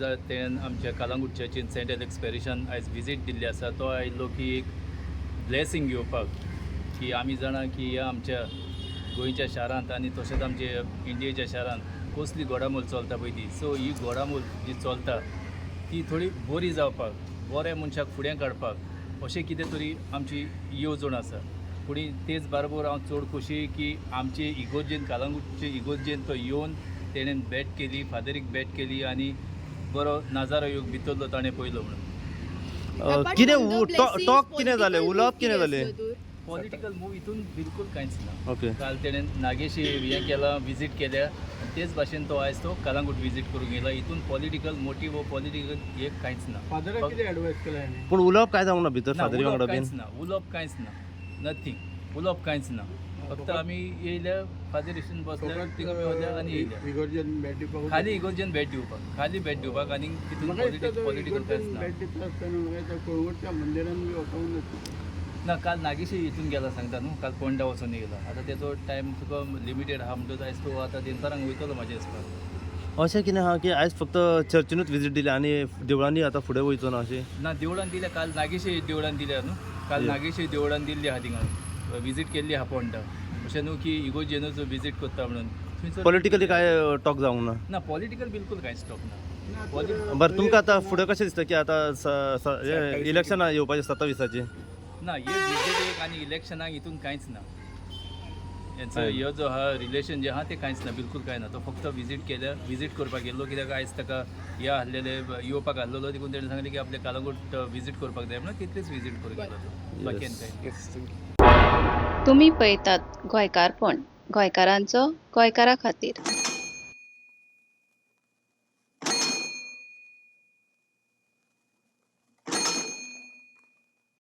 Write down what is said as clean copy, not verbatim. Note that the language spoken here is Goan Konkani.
आतां तेणेन आमच्या कलंगूट चर्चीन सेंट एलेक्स पॅरिशान आयज विजीट दिल्ली आसा. तो आयिल्लो की एक ब्लेसींग घेवपाक की आमी जाणा की ह्या आमच्या गोंयच्या शारांत आनी तशेंच आमच्या इंडियेच्या शारांत कसली घडामोड चलता पळय ती. सो ही घडामोड जी चलता ती थोडी बरी जावपाक, बऱ्या मनशाक फुडें काडपाक अशें कितें तरी आमची येवजण आसा. पूण तेच बारबर हांव चड खोशी की आमचे इगोर्जेन, कलंगूटचे इगोर्जेन तो येवन तेणेन भेट केली, फादरीक भेट केली आनी बरो नजारो योग भितरलो ताणें पळयलो म्हणून. कितें टॉक कितें जालें, उलोवप कितें जालें? पॉलिटिकल मूव हितून बिलकूल कांयच ना. ओके. काल तेणें नागेशी हें केलां, विजीट केल्या आनी तेच भाशेन तो आयज तो कलंगूट विजीट करूंक येयला. हितून पॉलिटिकल मोटीव वो पॉलिटिकल हें कांयच ना. फादराक कितें एडवायस केला हेणें? पूण उलोवप काय जावंक ना भितर ना, फादरी उलोवप वांगडा बीन? कांयच ना, उलोवप कांयच ना, नथींग, उलोवप कांयच ना. फक्त आमी येयल्या, फादर इसून बसले, थिंगा मेवल्या आनी येयल्या. इगोर्जेन भेट दिवपाक. खाली इगोर्जेन भेट दिवपाक, खाली भेट दिवपाक आनी तितून म्हाका दिसता तो पॉलिटिकल कांयच इगोर्जेन ना. भेट दिता आसतना म्हाका दिसता कळंगूटच्या मंदिरान बी वचूंक नासता. ना, काल नागेशी हितून गेला सांगता न्हू, काल पोंडा वचून येयला. आतां तेजो टायम तुका लिमिटेड आहा म्हणटकच आयज तो आतां दनपारांक वयतलो म्हाज्या हिसपान. अशें कितें आहा की आयज फक्त चर्चिनूच विजीट दिली आनी देवळांनी आतां फुडें वयचो ना अशें? ना, देवळान दिल्या, काल नागेशी देवळान दिल्या न्हू काल. नागेशी देवळान दिल्ली आहा, थिंगा विजीट केल्ली आहा पोंडा. अशें न्हू की इगोर्जेनूच विजीट करता म्हणून थंयसर. पॉलिटिकली काय टॉक जावंक ना? ना, पॉलिटिकल बिलकूल कांयच टॉक ना. ना, बरं, तुमकां आतां फुडें कशें दिसता की आतां इलेक्शनां येवपाचीं 27आची? ना, हे विजीट एक आनी इलेक्शनाक हितून कांयच ना. हेंचो ह्यो जो आहा रिलेशन जें आहा तें कांयच ना, बिलकूल कांय ना. तो फक्त विजीट केल्या, विजीट करपाक गेल्लो कित्याक आयज ताका ह्या आहलेले येवपाक आहलेलो, देखून तेणें सांगलें की आपल्या कलंगूट विजीट करपाक जाय म्हणून तितलीच विजीट करूंक गेलो तो, बाकी आनी कांय ना. तुमी पळयतात गोंयकारपण, गोंयकारांचो गोंयकारा खातीर.